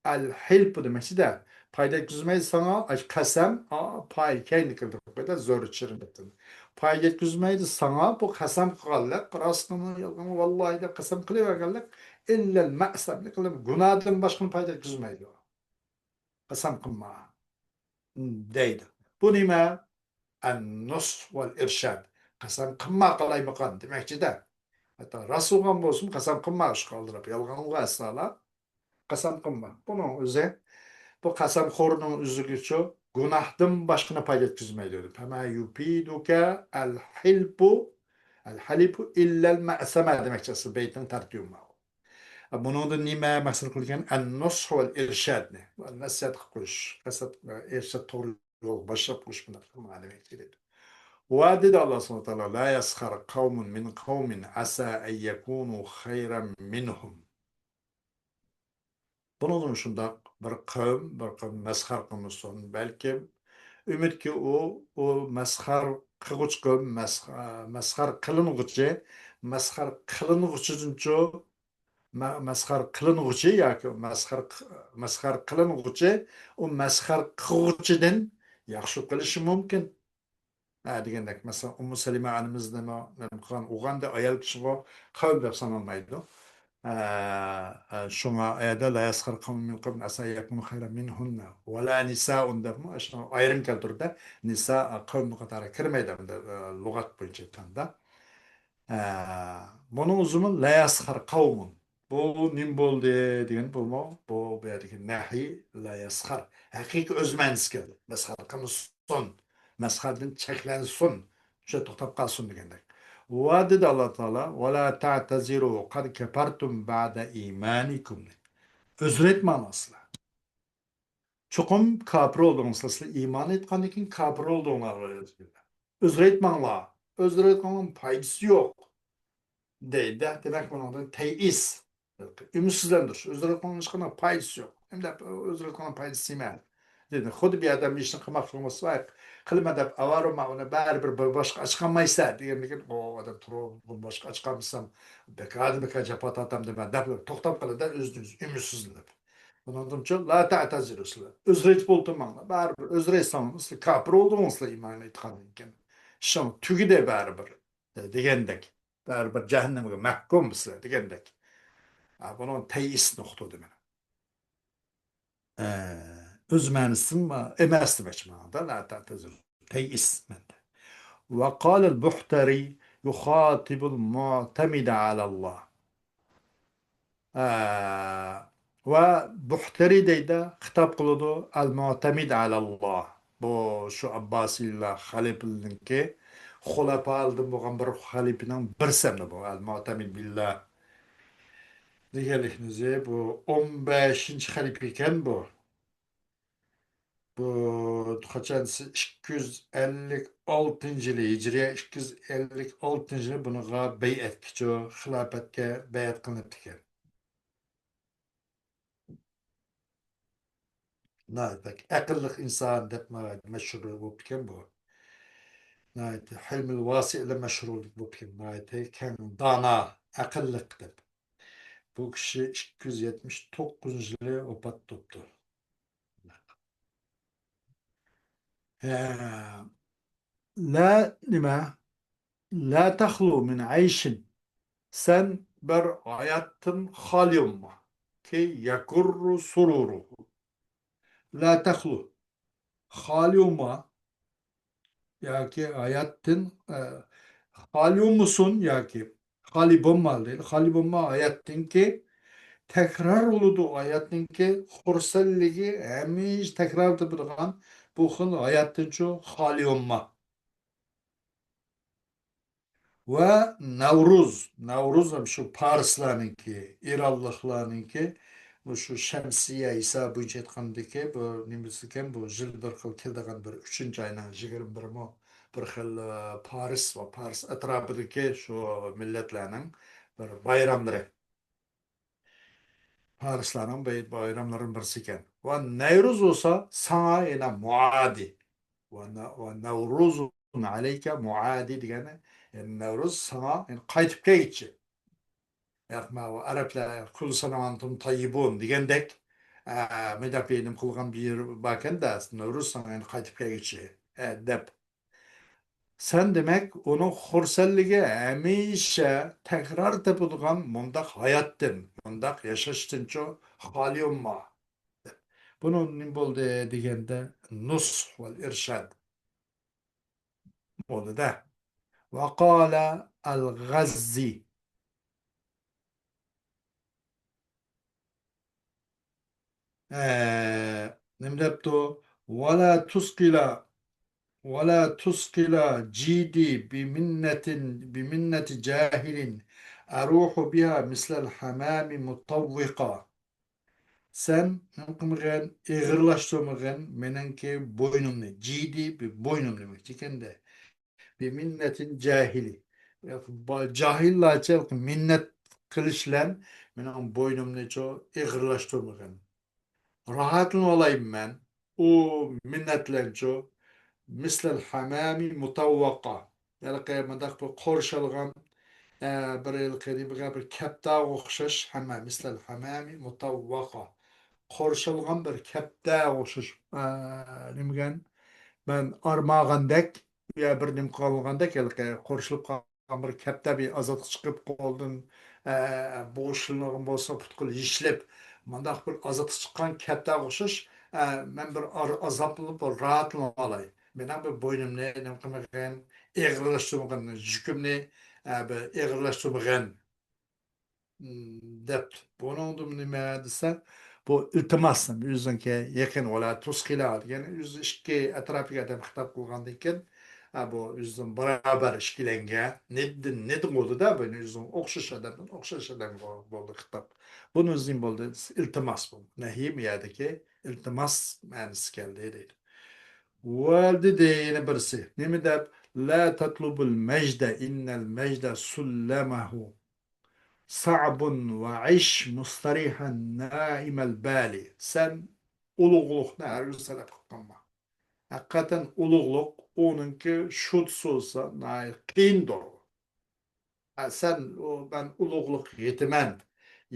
ئەل ھىلپۇ دېمەكچىدە. پايدا يەتكۈزمەيدۇ ساڭا، ئاش قەسەم، ئا، پاي كەينى كەلتۈرۈپ قويدى، زۆرۈر چىرىندىن. پايدا يەتكۈزمەيدۇ ساڭا بۇ قەسەم قىلغانلىق، راستمۇ، يالغانمۇ، ۋاللاھى دەپ قەسەم قىلىۋەرگەنلىك، ئىللەل مەسەملىك قىلىپ، گۇناھتىن باشقىنى پايدا يەتكۈزمەيدۇ. قەسەم قىلما. دەيدۇ. بۇ نېمە؟ ئەن-نۇسھ ۋەل ئىرشاد. قەسەم قىلما قالايمىقان دېمەكچىدە. ھەتتا راست بولغان بولسىمۇ قەسەم قىلما، ئىشقا ئالدىراپ، يالغانغا ئەسسالام. قەسەم قىلما. بۇنىڭ ئۆزى، بۇ قەسەمخورنىڭ ئۆزىگىچۇ گۇناھتىن باشقىنى پايدا يەتكۈزمەيدۇ. فما يۇپىدۇكە ئەل ھىلپۇ، ئەل ھەلىپۇ ئىللەل مەسەمە دېمەكچى ئەسلى بەيتنىڭ تەرتىپى ماۋۇ. بۇنىڭدىن نېمە مەقسەت قىلغان؟ ئەن-نۇسھ ۋەل ئىرشادنى. نەسىھەت قىلىپ قويۇش، نەسىھەت، ئىرشاد توغرا يولغا باشلاپ قويۇش بۇنداق قىلمىغان دېمەكچى دېدى. ۋە دېدى ئاللا سۇبھانەھۇ ۋە تائالا، لا يەسخەر قەۋمۇن مىن قەۋمىن ئەسا ئەن يەكۇنۇ خەيرەن مىنھۇم. بۇنىڭدىن شۇنداق بىر قەۋم، بىر قەۋم مەسخەر قىلمىسۇن. بەلكىم ئۈمىدكى ئۇ، ئۇ مەسخەر قىلغۇچى قەۋم، مەسخ-، مەسخەر قىلىنغۇچى، مەسخەر قىلىنغۇچىدىنچۇ مە-، مەسخەر قىلىنغۇچى ياكى مەسخەر ق-، مەسخەر قىلىنغۇچى، ئۇ مەسخەر قىلغۇچىدىن ياخشى قېلىشى مۇمكىن. ھە، دېگەندەك، مەسىلەن، ئۇممۇ سەلىمە ئانىمىز نېمە، نېمە قىلغان، ئۇغاندى ئايال كىشىغۇ قەۋم دەپ سانالمايدۇ. ھە، ھە، شۇڭا ئايەتتە لا يەسخەر قەۋمۇن مىن قەۋمىن ئەسا يەكۇنۇ خەيرەن مىنھۇننە ۋە لا نىسائۇن دەپمۇ، شۇنى ئايرىم كەلتۈردى. نىسا قەۋمنىڭ قاتارىغا كىرمەيدۇ، ئە، لۇغەت بويىچە ئېيتقاندا. ئە، بۇنىڭ ئۆزىمۇ لا يەسخەر قەۋمۇن. بۇ نېمە بولدى دېگەن بۇمۇ، بۇ، بۇ يەردىكى نەھى لا يەسخەر. ھەقىقىي ئۆز مەنىسى كەلدى. مەسخەر قىلمىسۇن. مەسخەرىدىن چەكلەنسۇن، شۇ توختاپ قالسۇن دېگەندەك. ۋە دېدى ئاللا تائالا، «ولا تعتذروا قد كفرتم بعد إيمانكم» دېدى. ئۆزرە ئېيتماڭلار سىلەر. چوقۇم كاپىر بولدۇڭلار سىلەر، ئىمان ئېيتقاندىن كېيىن كاپىر بولدۇڭلار. ئۆزرە ئېيتماڭلار. ئۆزرە ئېيتقاننىڭ پايدىسى يوق. دەيدۇ. دېمەك، بۇنىڭدىن تەيئىس، ئۈمىدسىزلەندۈرۈش، ئۆزرە ئېيتقاننىڭ ھېچقانداق پايدىسى يوق. ئەمدى ئۆزرە ئېيتقاننىڭ پايدىسى نېمە؟ دېدى. خۇددى بۇ يەردە بىر ئىشنى قىلماقچى بولمىسا، قىلىمەن دەپ ئاۋارە مەن ئۇنى بەرىبىر بىر باشقا ئاچقانمايسەن دېگەندىكىن، ئۇ ئادەم تۇرۇپ بىر باشقا ئاچقانمىسام، بەكاردىن بەكار جاپا تارتامدىمەن دەپ توختاپ قالىدۇ، ئۆزىدىن ئۆزى ئۈمىدسىزلىنىپ. بۇنىڭدىنچۇ لا تەتەزىرۇ سىلەر. ئۆزرە ئېيتىپ ئولتۇرماڭلار. بەرىبىر ئۆزرە ئېيتساڭلار سىلەر كاپىر بولدىڭىز، سىلەر ئىمان ئېيتقاندىن كېيىن. ئىشىڭ تۈگىدى بەرىبىر دېگەندەك. بەرىبىر جەھەننەمگە مەھكۇم سىلەر دېگەندەك. ھە، بۇنىڭ تەيئىس نۇقتىدىن مانا. ئە، ئۆز مەنىسىدىن ئەمەس دېمەكچى مانا. لا تەتەزىرۇ. تەيئىس مەندە. وقال البحتري يخاطب المعتمد على الله. ئە، ۋە بۇھتەرى دەيدۇ، خىتاب قىلىدۇ، ئەل مۇتەمىد ئەلەللا. بۇ شۇ ئابباسىيلار خەلىپىلىرىنىڭكى خۇلەپالىدىن بولغان بىر خەلىپىنىڭ بىرسى ئەمدى بۇ، ئەل مۇتەمىد بىللا دېگەنلىكىمىزى، بۇ ئون بەشىنچى خەلىپە ئىكەن بۇ. بۇ قاچان دېسە، ئىككى يۈز ئەللىك ئالتىنچى يىلى، ھىجرىيە ئىككى يۈز ئەللىك ئالتىنچى يىلى بۇنىڭغا بەيئەتكىچۇ، خىلاپەتكە بەيئەت قىلىنىپتىكەن. ناھايىتى بەك ئەقىللىق ئىنسان دەپ ناھايىتى مەشھۇر بوپتىكەن بۇ. ناھايىتى ھىلمىل ۋاسىئ بىلەن مەشھۇر بوپتىكەن. ناھايىتى كەڭ دانا، ئەقىللىق دەپ. بۇ كىشى ئىككى يۈز يەتمىش توققۇزىنچى يىلى ۋاپات بوپتۇ. ھە. لا نېمە؟ لا تخلو من عيش. سەن بىر ھاياتتىن خالىي بولما. كى يكر سروره. لا تخلو. خالىي بولما. ياكى ھاياتتىن، ئە، خالىي بولمىسۇن ياكى خالىي بولما دەيدۇ. خالىي بولما ھاياتتىنكى، تەكرار بولىدۇ ھاياتنىڭكى خۇرسەنلىكى، ھەمىشە تەكرار تېپىدىغان بۇ خىل ھاياتتىنچۇ خالىي بولما. ۋە نەۋرۇز، نەۋرۇز ھەم شۇ پارسلارنىڭكى، ئىرانلىقلارنىڭكى، مۇشۇ شەمسىيە ھېسابى بويىچە ئېيتقاندىكى، بۇ نېمىسىكەن، بۇ يىل بىر خىل كېلىدىغان بىر ئۈچىنچى ئاينىڭ يىگىرمە بىرىمۇ بىر خىل، ئە، پارس ۋە پارس ئەتراپىدىكى شۇ مىللەتلەرنىڭ بىر بايراملىرى. پارسلارنىڭ باي-، بايراملىرىدىن بىرسى ئىكەن. ۋە نەۋرۇز بولسا ساڭا يەنە مۇئادى. ۋە نە-، ۋە نەۋرۇزۇن ئەلەيكە مۇئادى دېگەنى، يەنى نەۋرۇز ساڭا، يەنى قايتىپ كەلگۈچى. ياق، ماۋۇ ئەرەبلەر «كل سنة وأنتم طيبون» دېگەندەك، ئە، مۇنداق بىر نېمە قىلغان بىر يېرى باركەن-دە، نەۋرۇز ساڭا يەنە قايتىپ كەلگۈچى، ئە، دەپ. سەن دېمەك ئۇنىڭ خۇرسەنلىكى ھەمىشە تەكرار تېپىدىغان مۇنداق ھاياتتىن، مۇنداق ياشاشتىنچۇ خالىي بولما. بۇنىڭ نېمە بولدى دېگەندە، نۇسھ ۋەل ئىرشاد بولدى-دە. ۋە قالە ئەل غەززى. ئە، نېمە دەپتۇ؟ «ولا تثقل، ولا تثقل جيدي بمنة، بمنة جاهل أروح بها مثل الحمام مطوقا.» سەن نېمە قىلمىغىن، ئېغىرلاشتۇرمىغىن مېنىڭكى بوينۇمنى، جىدى بى-، بوينۇم دېمەكچى ئىكەندە. بىمىننەتىن جاھىلى. با-، جاھىللارچە مىننەت قىلىش بىلەن مېنىڭ بوينۇمنىچۇ ئېغىرلاشتۇرمىغىن. راھەتلىنىۋالايمەن مەن ئۇ مىننەت بىلەنچۇ. مىسلەل ھەمەمى مۇتەۋۋەقا. ھېلىقى مۇنداق بىر قورشالغان، ئە، بىر ھېلىقى نېمىگە، بىر كەپتەرگە ئوخشاش ھەمە، مىسلەل ھەمەمى مۇتەۋۋەقا. قورشالغان بىر كەپتەرگە ئوخشاش، ئە، نېمىگەن، مەن ئارماغاندەك، يا بىر نېمە قىلغاندەك، ھېلىقى قورشىلىپ قالغان بىر كەپتەر بىر ئازادقا چىقىپ، قولىدىن، ئە، بوغۇشلىنىدىغان بولسا، پۇتقىلى يېشىلىپ، مۇنداق بىر ئازادقا چىققان كەپتەرگە ئوخشاش، ئە، مەن بىر ئار-، ئازابلىنىپ، بىر راھەتلىنىۋالاي. مېنىڭ بىر بوينۇمنى نېمە قىلمىغىن، ئېغىرلاشتۇرمىغىن، يۈكۈمنى، ئە، بىر ئېغىرلاشتۇرمىغىن. دەپتۇ. بۇنىڭدىن نېمە دېسە، بۇ ئىلتىماس، ئۆزىنىڭكى يېقىن، ۋەلا تۇسقىلا دېگەن، ئۆزى ئىككى ئەتراپىدىكى ئادەم خىتاب قىلغاندىن كېيىن، ھە، بۇ ئۆزىنىڭ باراۋەر ئىككىلەنگە، نىددىن، نىد بولدى-دە، بۇ ئۆزىنىڭ ئوخشاش ئادەمدىن ئوخشاش ئادەمگە بولدى خىتاب. بۇنى ئۆزىنىڭ بولدى، ئىلتىماس بۇ. نەھىي بۇ يەردىكى ئىلتىماس مەنىسى كەلدى دەيدۇ. ۋەلدىدى يەنە بىرسى. نېمە دەپ؟ لا تطلب المجد، إن المجد سلمه صعب وعش مستريحا ناعم البال. سەن ئۇلۇغلۇقنى ھەرگىز تەلەپ قىلىپ قالما. ھەقىقەتەن ئۇلۇغلۇق، ئۇنىڭكى شۇتىسى بولسا ناھايىتى قىيىندۇر. ھە، سەن ئۇ، مەن ئۇلۇغلۇققا يېتىمەن،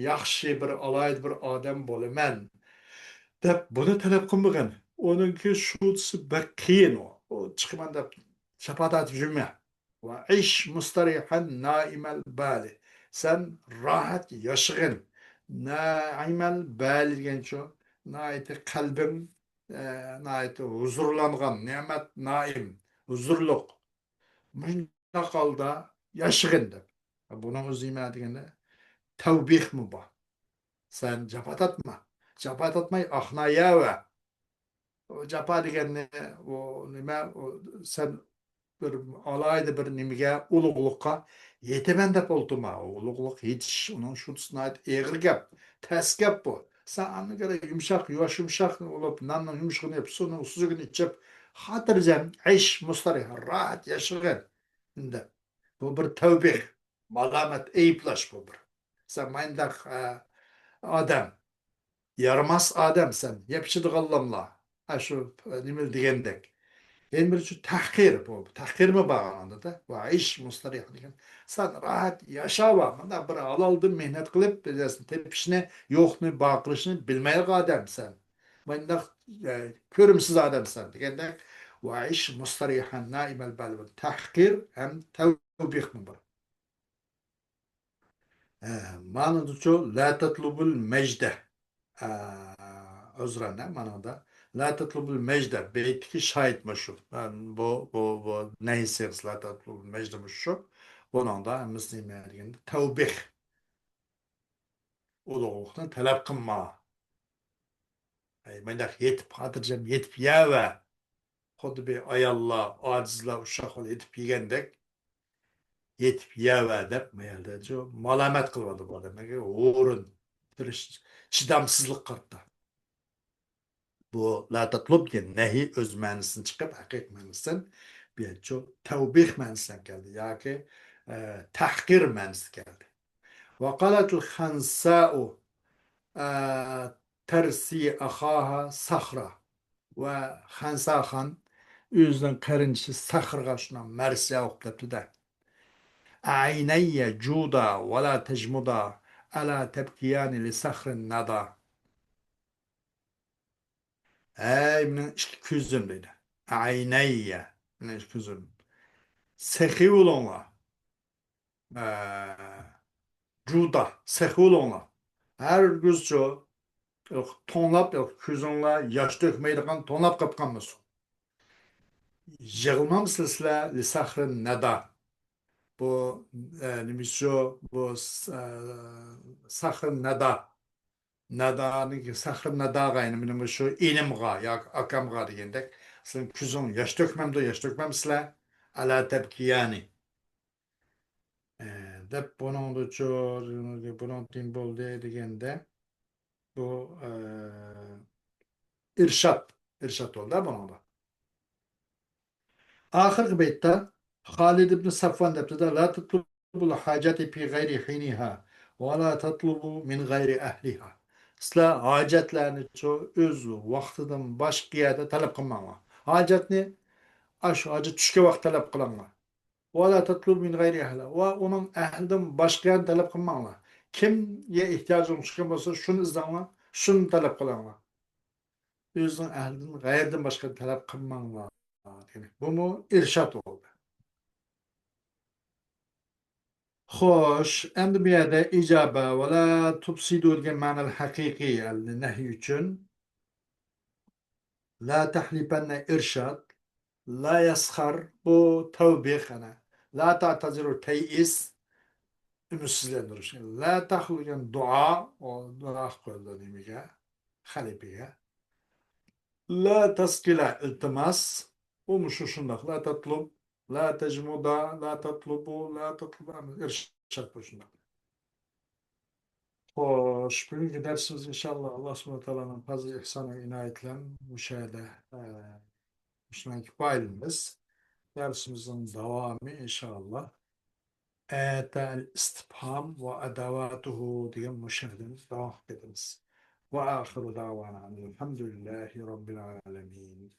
ياخشى بىر ئالاھىدە بىر ئادەم بولىمەن دەپ بۇنى تەلەپ قىلمىغىن. ئۇنىڭكى شۇتىسى بەك قىيىن ئۇ. ئۇ چىقىمەن دەپ شاپا تارتىپ يۈرمە. ۋە ئىش مۇستەرىھەن نائىمەل بالى. سەن راھەت ياشىغىن. نائىمەل بالى دېگەنچۇ، ناھايىتى قەلبىڭ، ئە، ناھايىتى ھۇزۇرلانغان، نېمەت نائىم، ھۇزۇرلۇق. مۇشۇنداق ھالدا ياشىغىن دەپ. بۇنىڭ ئۆزى نېمە دېگەندە، تەۋبىخمۇ بار. سەن جاپا تارتما. جاپا تارتماي ئاخنايەۋە. ئۇ جاپا دېگەننى، ئۇ نېمە، ئۇ سەن بىر ئالاھىدە بىر نېمىگە، ئۇلۇغلۇققا يېتىمەن دەپ ئولتۇرما. ئۇ ئۇلۇغلۇق يېتىش، ئۇنىڭ شۇ ناھايىتى ئېغىر گەپ، تەس گەپ بۇ. سەن ئاندىن كېرە يۇمشاق، يۇۋاش يۇمشاق بولۇپ، ناننىڭ يۇمشىقىنى يەپ، سۇنىڭ سۈزۈكىنى ئىچىپ، خاتىرجەم، ئەيش مۇستەرىھ، راھەت ياشىغىن. ئەمدى بۇ بىر تەۋبىخ، مالامەت، ئەيىبلەش بۇ بىر. سەن مانداق، ئە، ئادەم، يارىماس ئادەم سەن، يەپ ئىچىدىغانلاملا. ئاشۇ، ئە، نېمە دېگەندەك. يەنە بىر شۇ تەھقىر بۇ. تەھقىرمۇ بار ئاندا-دە. ۋە ئەيش مۇستەرىھ دېگەن. سەن راھەت ياشاۋا، مانا بىر ھالالدىن مېھنەت قىلىپ، بىر نەرسىنى تېپىشنى، يوقنى بار قىلىشنى بىلمەيدىغان ئادەم سەن. مانداق، ئە، كۆرۈمسىز ئادەم سەن دېگەندەك. ۋە ئەيش مۇستەرىھەن نائىمەل بەلۋە. تەھقىر ھەم تەۋبىخمۇ بار. ھە، مانىدىچۇ، لا تطلبۇل مەجدە. ئە، ئۆزرەن، ھە، مانىدا. لا تطلبۇل مەجدە. بەيتتىكى شاھىت مۇشۇ. بۇ، بۇ، بۇ نەھى سىيغىسى، لا تطلبۇل مەجدە مۇشۇ. بۇنىڭدا ھەممىسى نېمە دېگەندە، تەۋبىخ. ئۇلۇغلۇقنى تەلەپ قىلما. ئەي، مانداق يېتىپ، خاتىرجەم يېتىپ يەۋە. خۇددى بىر ئاياللار، ئاجىزلار، ئۇششاق يېتىپ يېگەندەك، يېتىپ يەۋە دەپ، ما يەردە شۇ مالامەت قىلىۋاتىدۇ بۇ ئادەملەرگە. ھۇرۇن، تىرىش، چىدامسىزلىق قارىتا. بۇ لا تطلب دېگەن نەھى ئۆز مەنىسىدىن چىقىپ، ھەقىقىي مەنىسىدىن بۇ يەرچۇ تەۋبىخ مەنىسىدىن كەلدى ياكى، ئە، تەھقىر مەنىسىدە كەلدى. وقالت الخنساء، ئە، ترسي أخاها صخرة. ۋە خەنساخان ئۆزىنىڭ قېرىندىشى سەخرىغا شۇنداق مەرسىيە ئوقۇپ دەپتۇ-دە. عيني جودا ولا تجمدا، ألا تبكيان لصخر الندى. ھەي، مېنىڭ ئىككى كۆزۈم دەيدۇ. عيني، مېنىڭ ئىككى كۆزۈم. سېخىي بولۇڭلار. ئە، جودا، سېخىي بولۇڭلار. ھەرگىزچۇ توڭلاپ، كۆزۈڭلار ياش تۆكمەيدىغان توڭلاپ قېلىپ قالمىسۇن. يىغلىمامسىلەر سىلەر لىسەخرىن نەدا. بۇ، ئە، نېمىشۇ؟ بۇ س-، ئە، سەخرىن نەدا. نەدانىڭ، سەخرىن نەداغا، يەنى مېنىڭ مۇشۇ ئىنىمغا ياكى ئاكامغا دېگەندەك، سېنىڭ كۆزۈڭ ياش تۆكمەمدۇ؟ ياش تۆكمەمسىلەر؟ ئەلا تەبكىيانى. ئە، دەپ بۇنىڭدىچۇ، بۇنىڭ تىن بولدى دېگەندە، بۇ، ئە، ئىرشاد، ئىرشاد بولدى بۇنىڭدا. ئاخىرقى بەيتتە خالىد ئىبن سەفۋان دەپتۇ-دە، لا تطلبوا الحاجات في غير حينها ولا تطلبوا من غير أهلها. سىلەر ھاجەتلەرنىچۇ ئۆز ۋاقتىدىن باشقا يەردە تەلەپ قىلماڭلار. ھاجەتنى ئاشۇ ھاجەت چۈشكەن ۋاقىت تەلەپ قىلىڭلار. ولا تطلبوا من غير أهلها. ۋە ئۇنىڭ ئەھلىدىن باشقا يەردە تەلەپ قىلماڭلار. كىمگە ئېھتىياجىڭ چۈشكەن بولسا، شۇنى ئىزدەڭلار، شۇنى تەلەپ قىلىڭلار. ئۆزىنىڭ ئەھلىدىن غەيرىدىن باشقا تەلەپ قىلماڭلار. يەنى بۇمۇ ئىرشاد بولدى. خوش، ئەمدى بۇ يەردە ئىجابە ۋە لا تۇپسىدۇ دېگەن مەنىلىك ھەقىقىي، يەنى نەھي ئۈچۈن. لا تەھلىپەننە ئىرشاد، لا يەسخەر، بۇ تەۋبىخ، ئەنە. لا تەتەزىرۇ، تەيئىس، ئۈمىدسىزلەندۈرۈش. لا تەخلۇ دېگەن دۇئا، ئۇ دۇئا قىلىدۇ نېمىگە؟ خەلىپىگە. لا تسقيا، ئىلتىماس. بۇ مۇشۇ شۇنداق. لا تطلب، لا تجمدا، لا تطلب، لا تطلب، ئىرشاد بۇ شۇنداق. خوش، بۈگۈنكى دەرسىمىز ئىنشاللا ئاللا سۇبھانەھۇ ۋە تائالانىڭ پەزلى ئېھسانى ئىنايىتى بىلەن مۇشۇ يەردە، ئە، مۇشۇنىڭ كۇپايىلىمىز. دەرسىمىزنىڭ داۋامى ئىنشاللا ئەتەل ئىستىپھام ۋە ئەدەۋاتۇھۇ دېگەن مۇشۇ يەردىن داۋام قىلىپ كېتىمىز. ۋە ئاخىرۇ دەۋانا ئەنىل ھەمدۇلىللاھى رەببىل ئالەمىن.